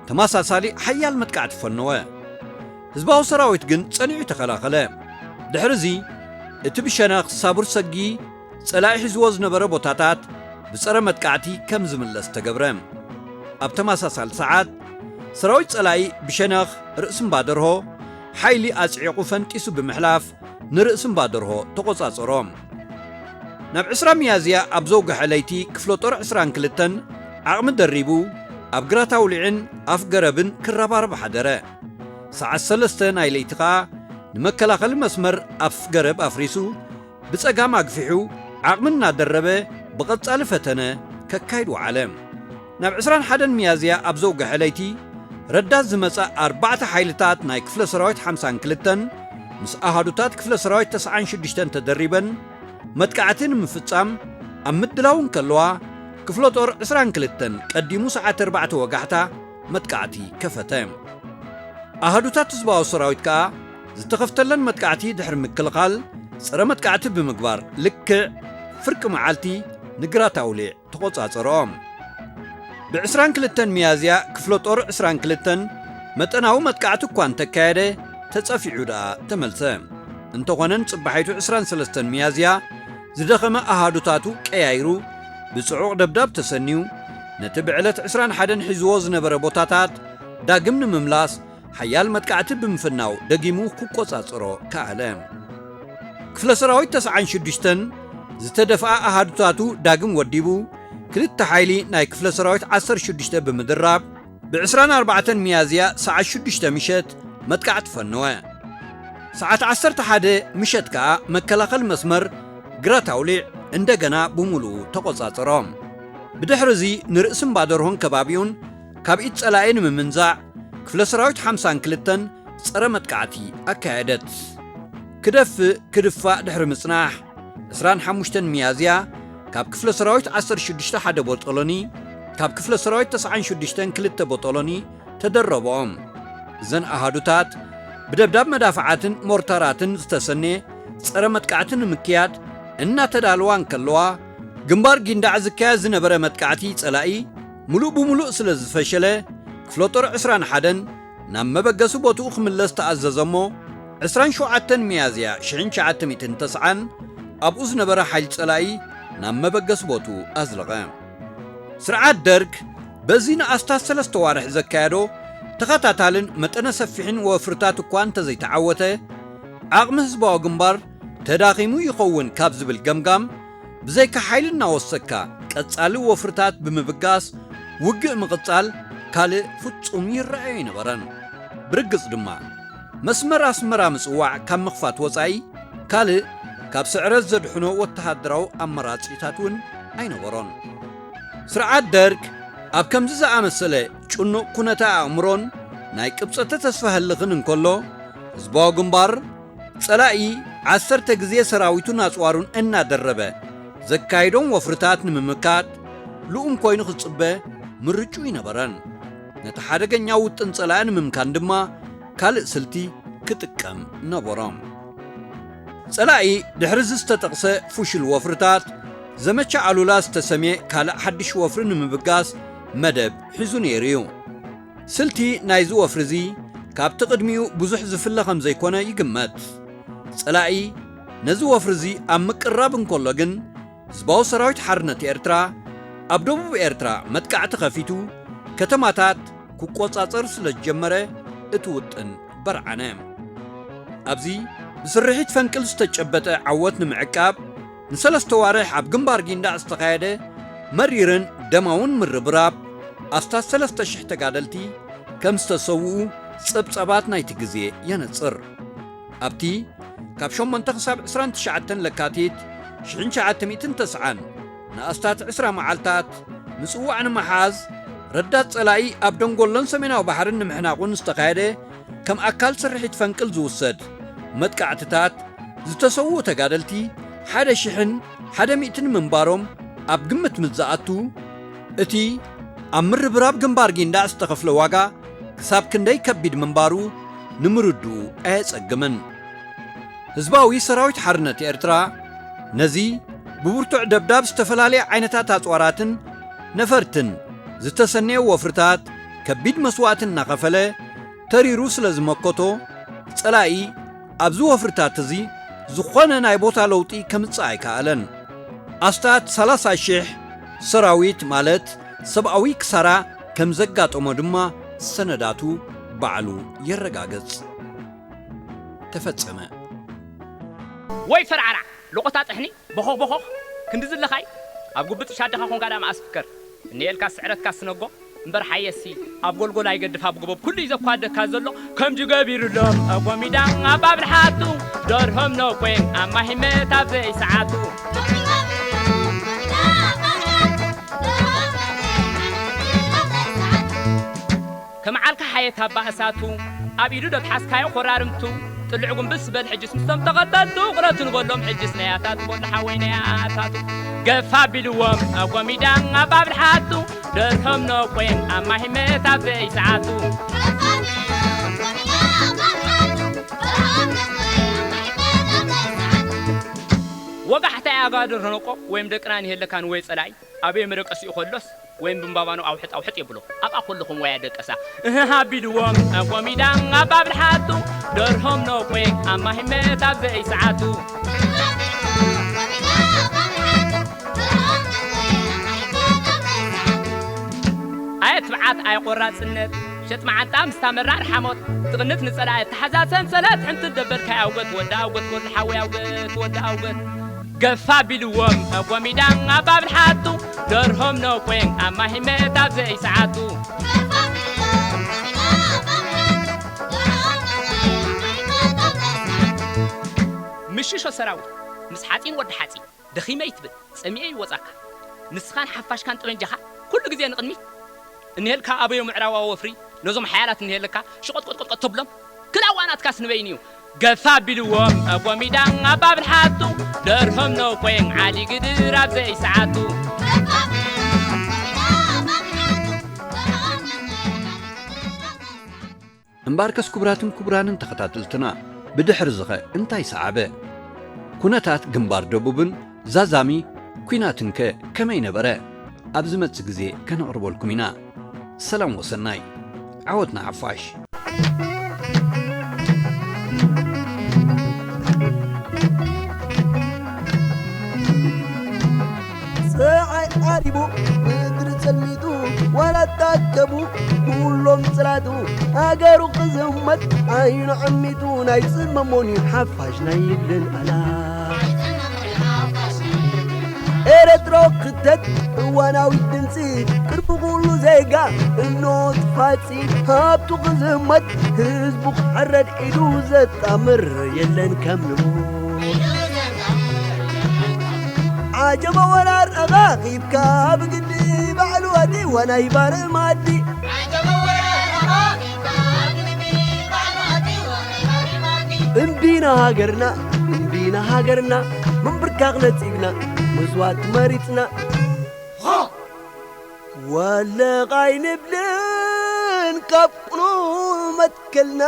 ተመሳሳሊ ሓያል መጥቃዕቲ ፈነወ። ህዝባዊ ሰራዊት ግን ጸኒዑ ተኸላኸለ። ድሕርዚ፣ እቲ ብሸነኽ ሳቡር ሰጊ ጸላኢ ሒዝዎ ዝነበረ ቦታታት ብጸረ መጥቃዕቲ ከም ዝምለስ ተገብረ። ኣብ ተመሳሳሊ ሰዓት፣ ሰራዊት ጸላኢ ብሸነኽ ርእሲ እምባ ደርሆ ሓይሊ ኣጽዒቑ ፈንጢሱ ብምሕላፍ ንርእሲ እምባ ደርሆ ተቖጻጸሮ። ናብ ዕስራ ሚያዝያ ኣብ ዘውግሐ ለይቲ ክፍለ ጦር ዕስራን ክልተን ዓቕሚ ደሪቡ ኣብ ግራት ኣውሊዕን ኣፍ ገረብን ክረባረብ ሓደረ። ሰዓት ሰለስተ ናይ ለይቲ ኸኣ ንመከላኸሊ መስመር ኣፍ ገረብ ኣፍሪሱ ብጸጋም ኣግፊሑ ዓቕሚ እናደረበ ብቐጻሊ ፈተነ ከካይድ ወዓለ። ናብ ዕስራን ሓደን ሚያዝያ ኣብ ዘውግሐ ለይቲ ረዳት ዝመጻ ኣርባዕተ ሓይልታት ናይ ክፍለ ሰራዊት ሓምሳን ክልተን ምስ ኣሃዱታት ክፍለ ሰራዊት ተስዓን ሽዱሽተን ተደሪበን መጥቃዕቲ ንምፍጻም ኣብ ምድላው እንከለዋ፣ ክፍለ ጦር ዕስራን ክልተን ቀዲሙ ሰዓት ኣርባዕተ ወጋሕታ መጥቃዕቲ ከፈተ። ኣሃዱታት ህዝባዊ ሰራዊት ከኣ ዝተኸፍተለን መጥቃዕቲ ድሕሪ ምክልኻል፣ ጸረ መጥቃዕቲ ብምግባር ልክዕ ፍርቂ መዓልቲ ንግራት ኣውሊዕ ተቖጻጸርኦ። ብዕስራን ክልተን ሚያዝያ ክፍለ ጦር ዕስራን ክልተን መጠናዊ መጥቃዕቲ እኳ እንተካየደ፣ ተጸፊዑ ደኣ ተመልሰ። እንተኾነ፣ ንጽባሒቱ ዕስራን ሰለስተን ሚያዝያ ዝደኸመ ኣሃዱታቱ ቀያይሩ፣ ብጽዑቕ ደብዳብ ተሰንዩ፣ ነቲ ብዕለት ዕስራን ሓደን ሒዝዎ ዝነበረ ቦታታት ዳግም ንምምላስ ሓያል መጥቃዕቲ ብምፍናው ደጊሙ ክቆጻጸሮ ከኣለ። ክፍለ ሰራዊት ተስዓን ሽዱሽተን ዝተደፍኣ ኣሃዱታቱ ዳግም ወዲቡ፣ ክልተ ሓይሊ ናይ ክፍለ ሰራዊት ዓሰርተ ሽዱሽተ ብምድራብ፣ ብዕስራን ኣርባዕተን ሚያዝያ ሰዓት ሽዱሽተ ምሸት መጥቃዕቲ ፈነወ። ሰዓት ዓሰርተ ሓደ ምሸት ከኣ መከላኸሊ መስመር ግራት ኣውሊዕ እንደገና ብምሉኡ ተቖጻጸሮ። ብድሕርዚ ንርእሲ እምባ ደርሆን ከባቢኡን ካብ ኢድ ጸላኢ ንምምንዛዕ ክፍለ ሰራዊት ሓምሳን ክልተን ጸረ መጥቃዕቲ ኣካየደት። ክደፍእ ክድፋእ ድሕሪ ምጽናሕ፣ ዕስራን ሓሙሽተን ሚያዝያ ካብ ክፍለ ሰራዊት ዓሰርተ ሽዱሽተ ሓደ ቦጦሎኒ፣ ካብ ክፍለ ሰራዊት ተስዓን ሽዱሽተን ክልተ ቦጦሎኒ ተደረብኦም። እዘን ኣሃዱታት ብደብዳብ መዳፍዓትን ሞርታራትን ዝተሰኔ ጸረ መጥቃዕቲ ንምክያድ እናተዳለዋ እንከለዋ፣ ግንባር ጊንዳዕ ዝካየድ ዝነበረ መጥቃዕቲ ጸላኢ ምሉእ ብምሉእ ስለ ዝፈሸለ፣ ክፍለ ጦር ዕስራን ሓደን ናብ መበገሲ ቦትኡ ክምለስ ተኣዘዘ እሞ፣ ዕስራን ሸውዓተን ሚያዝያ ሽሕን ትሽዓተ ሚእትን ተስዓን ኣብኡ ዝነበረ ሓይሊ ጸላኢ ናብ መበገሲ ቦትኡ ኣዝለቐ። ስርዓት ደርግ በዚ ንኣስታት ሰለስተ ዋርሕ ዘካየዶ ተኸታታልን መጠነ ሰፊሕን ወፍርታት እኳ እንተዘይተዓወተ፣ ዓቕሚ ህዝባዊ ግንባር ተዳኺሙ ይኸውን ካብ ዝብል ገምጋም ብዘይካ ሓይሊ እናወሰካ ቀጻሊ ወፍርታት ብምብጋስ ውግእ ምቕጻል ካልእ ፍጹም ይረኣዮ ኣይነበረን። ብርግጽ ድማ መስመር ኣስመራ ምጽዋዕ ካብ ምኽፋት ወጻኢ ካልእ ካብ ስዕረት ዘድሕኖ ወተሃደራዊ ኣማራጺታት እውን ኣይነበሮን። ስርዓት ደርግ ኣብ ከምዚ ዝኣመሰለ ጭኑቕ ኩነተ ኣእምሮን ናይ ቅብጸተ ተስፋ ህልኽን እንከሎ፣ ህዝባዊ ግንባር ጸላኢ ዓሰርተ ግዜ ሰራዊቱን ኣጽዋሩን እናደረበ ዘካይዶም ወፍርታት ንምምካት ልኡም ኮይኑ ክጽበ ምርጩ ይነበረን። ነቲ ሓደገኛ ውጥን ጸላኢ ንምምካን ድማ ካልእ ስልቲ ክጥቀም ነበሮም። ጸላኢ ድሕሪ እዚ ዝተጠቕሰ ፍሹል ወፍርታት ዘመቻ ኣሉላ ዝተሰምየ ካልእ ሓድሽ ወፍሪ ንምብጋስ መደብ ሒዙ ነይሩ እዩ። ስልቲ ናይዚ ወፍሪ እዚ ካብቲ ቅድሚኡ ብዙሕ ዝፍለ ከም ዘይኮነ ይግመት። ጸላኢ ነዚ ወፍሪ እዚ ኣብ ምቅራብ እንከሎ ግን ህዝባዊ ሰራዊት ሓርነት ኤርትራ ኣብ ደቡብ ኤርትራ መጥቃዕቲ ከፊቱ ከተማታት ክቆጻጸር ስለ ዝጀመረ እቲ ውጥን በርዓነ። ኣብዚ ብስርሒት ፈንቅል ዝተጨበጠ ዓወት ንምዕቃብ ንሰለስተ ዋርሕ ኣብ ግንባር ጊንዳዕ ዝተኻየደ መሪርን ደማውን ምርብራብ ኣስታት ሰለስተ ሽሕ ተጋደልቲ ከም ዝተሰውኡ ጸብጻባት ናይቲ ግዜ የነጽር። ኣብቲ ካብ ሸሞንተ ክሳብ ዕስራን ትሽዓተን ለካቲት ሽሕን ትሽዓተ ሚእትን ተስዓን ንኣስታት ዕስራ መዓልታት ምጽዋዕ ንምሓዝ ረዳት ጸላኢ ኣብ ደንጎሎን ሰሜናዊ ባሕርን ንምሕናቑን ዝተኻየደ ከም ኣካል ስርሒት ፈንቅል ዝውሰድ መጥቃዕትታት ዝተሰውኡ ተጋደልቲ ሓደ ሽሕን ሓደ ሚእትን ምንባሮም ኣብ ግምት ምስ ዝኣቱ፣ እቲ ኣብ ምርብራብ ግንባር ጊንዳዕ ዝተኸፍለ ዋጋ ክሳብ ክንደይ ከቢድ ምንባሩ ንምርድኡ ኣየጸግምን። ህዝባዊ ሰራዊት ሓርነት ኤርትራ ነዚ ብብርቱዕ ደብዳብ ዝተፈላለየ ዓይነታት ኣጽዋራትን ነፈርትን ዝተሰነየ ወፍርታት ከቢድ መስዋእቲ እናኸፈለ ተሪሩ ስለ ዝመከቶ፣ ጸላኢ ኣብዚ ወፍርታት እዚ ዝኾነ ናይ ቦታ ለውጢ ከምጽእ ኣይከኣለን። ኣስታት ሰላሳ ሽሕ ሰራዊት ማለት ሰብኣዊ ክሳራ ከም ዘጋጠሞ ድማ ሰነዳቱ ባዕሉ የረጋግጽ። ተፈጸመ። ወይ ፈርዓራ፣ ሎቆታ ጥሕኒ፣ ቦኾኽ ቦኾኽ፣ ክንዲ ዝለኻይ፣ ኣብ ጉብጥ ሻደኻ ኾንካ ደኣ መኣስ ፍከር። እኒኤልካ ስዕረትካ ስነጎ፣ እምበር ሓየሲ፣ ኣብ ጎልጎል ኣይገድፍ ኣብ ጎቦብ፣ ኩሉ እዩ ዘኳደካ ዘሎ፣ ከምዚ ገቢሩሎም፣ ኣብ ጎሚዳ፣ ኣብ ኣብልሓቱ፣ ደርሆም ነኮ፣ ኣብ ማሂመት ኣብ ዘይሰዓቱ። ከመዓልካ ሓየት ኣባ እሳቱ ኣብ ኢዱ ደትሓዝካዮ ኮራርምቱ ጥልዕ ጉንብስ በል ሕጅስ ምስቶም ተቐተልቱ ቁረቱ ንበሎም ሕጅስ ናይ ኣታቱ በሎ ሓወይ ናይ ኣታቱ ገፋ ቢልዎም ኣብ ጎሚዳ ኣብ ኣብልሓቱ ደርሆም ነቆየን ኣብ ማሂመት ኣብ ዘይሰዓቱ ወጋሕታ ኣጋ ደርሆ ነቆ ወይም ደቅና ንሄለካ ንወየ ጸላኢ ኣበይ መደቀሲኡ ከሎስ ወይም ብምባባኑ ኣውሕጥ ኣውሕጥ የብሎ ኣብኣ ከለኹም ወያ ደቀሳ እህህ ኣቢልዎም ኣብ ጎሚዳ ኣብ ኣብልሓቱ ደርሆም ነቆየ ኣብ ማሂመት ኣብ ዘይሰዓቱ ኣየ ትብዓት ኣየ ቆራጽነት ሸጥ መዓንጣ ምስታ መራር ሓሞት ትቕንት ንጸላኢ ተሓዛ ሰንሰለት ሕንቲ ደበልካይ ኣውገት ወዲ ኣውገት ወዲ ሓወይ ኣውገት ወዲ ኣውገት ገፋ ቢልዎም ኣብ ጎሚዳ ኣብ ኣብልሓቱ ደርሆም ነቆየ ኣብ ማሂመት ኣብ ዘይሰዓቱ ምሽሾ ሰራዊት ምስ ሓፂን ወዲ ሓፂን ደኺመ ይትብል ጸሚኤ ይወጻካ ንስኻን ሓፋሽካን ጠበንጃኻ ኩሉ ግዜ ንቕድሚት እንሄልካ ኣበዮ ምዕራባዊ ወፍሪ ነዞም ሓያላት እንሄለካ ሽቆጥቆጥቆጥቆጥ ተብሎም ክላእ ዋናትካስ ንበይን እዩ ገፋ ቢልዎም ኣብ ጎሚዳ ኣብ ኣብልሓቱ ደርሆም ነቆየ ዓሊ ግድር ኣብ ዘይሰዓቱ እምበኣርከስ ክቡራትን ክቡራንን ተኸታተልትና ብድሕሪ ዝኸ እንታይ ሰዓበ? ኩነታት ግንባር ደቡብን ዛዛሚ ኲናትንከ ከመይ ነበረ? ኣብ ዝመጽእ ግዜ ከነቕርበልኩም ኢና። ሰላም ወሰናይ። ዓወት ንሓፋሽ። ጸዓይ ዓሪቡ፣ ምድሪ ጸልሚቱ፣ ዋላ ታከቡ፣ ኩሎም ጽላቱ፣ ሃገሩ ክዝመት ዓይኑ ዓሚቱ፣ ናይ ጽመሞን እዩ ሓፋሽ ናይ ይብልን ኣላ። ኤረትሮ ክተት እዋናዊ ድምፂ፣ ቅድሚ ኩሉ ዜጋ እኖ ትፋፂ፣ ሃብቱ ክዝመት ህዝቡ ክሕረድ ኢዱ ዘጣምር የለን ከም ንቡ። ዓጀበ ወራር ኣኻኺብካ ብግዲ ባዕሉ ኣቲዋ ናይ ባርማዲ። እምቢ ንሃገርና፣ እምቢ ንሃገርና፣ ምንብርካኽ ነጺግና፣ ምስዋት መሪጽና። ወለቕ ኣይንብልን ካብ ቅኑዕ መትከልና።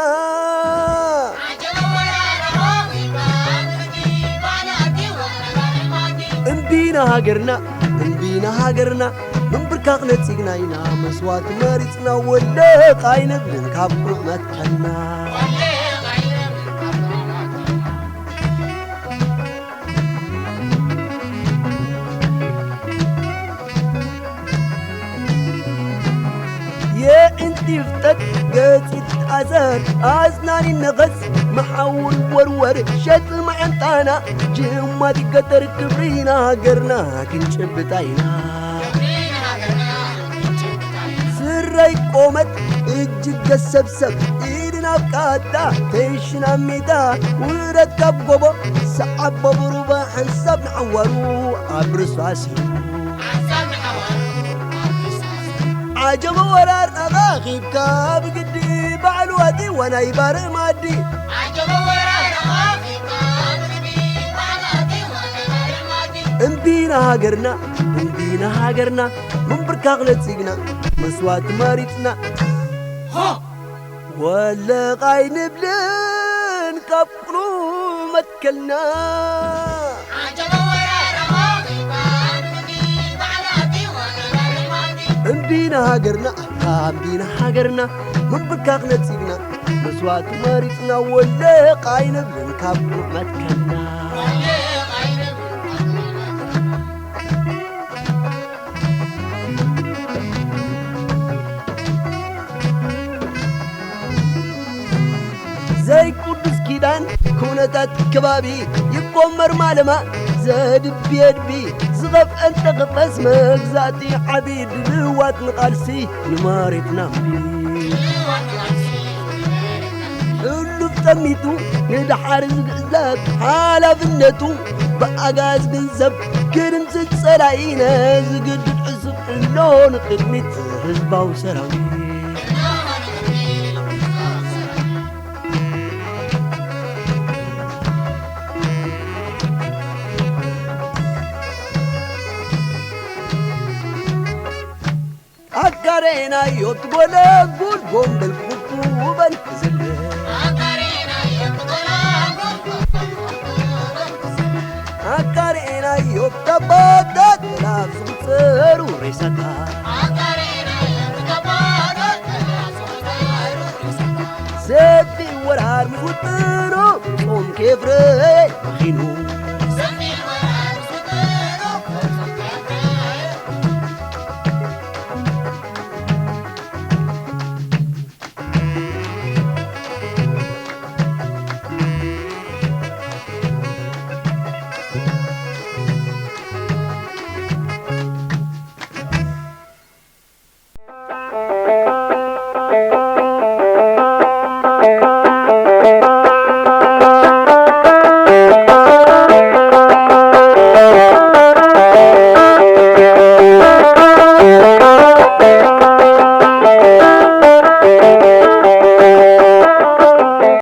እምቢ ንሃገርና፣ እምቢ ንሃገርና፣ ምንብርካኽ ነጺግና ኢና፣ መስዋእቲ መሪጽና፣ ወለቕ ኣይንብልን ካብ ቅኑዕ መትከልና። የእንቲ ይፍጠጥ ገጽ ይትኣሰር፣ ኣስናን ይነቐጽ፣ መሓውር ወርወር፣ ሸጥ መዓንጣና፣ ጅማት ይገተር፣ ክብሪ ንሃገርና ክንጭብጣ ኢና። ስረይ ቆመት፣ እጅ ገሰብሰብ፣ ኢድን ኣብ ቃታ፣ ቴንሽን ኣብ ሜዳ፣ ውረድ ካብ ጎቦ፣ ሰዓብ ኣብ ሩባ፣ ሓንሳብ ንዓዋሩ ኣብ ርእሱ ኣሲሩ። ዓጀበ ወራር ኣኻኺብካ ብግዲ፣ ባዕሉ ኣቲዋ ናይ ባርዕ ማዲ። እምቢ ንሃገርና፣ እምቢ ንሃገርና፣ ምንብርካኽ ነጺግና፣ መስዋእቲ መሪጽና። ወለቕ ኣይንብልን ካብ ቅኑዕ መትከልና። እምቢ ንሃገርና፣ እምቢ ንሃገርና፣ ምንብርካኽ ነጺግና፣ መስዋእቲ መሪጽና፣ ወለቕ ኣይንብልን ካብ ቅኑዕ መትከልና። ዘይቅዱስ ኪዳን ኩነታት ከባቢ ይቆመር ማለማ፣ ዘድቢ የድቢ ዝኸፍአ እንተኽፈስ፣ መግዛእቲ ዓቢ ድልዋት ንቓልሲ ንመሬትና እምቢ። ሕሉፍ ጠሚቱ ንደሓር ዝግዘብ ሓላፍነቱ፣ ብኣጋዝ ገንዘብ ክድምስስ ጸላኢ ነዚ ግድድ ዕሱብ እሎ ንቕድሚት ህዝባዊ ሰራዊት። ኣጋሬናዮ ትጎለጉል ቦምበል ኩኩበል ክዝል። ኣጋሬናዮ ታባታት ላፍ ዝቑጸሩ ሬሳታት። ሰቲ ወራር ምስ ውጥኑ ጾም ኬፍረ መኺኑ።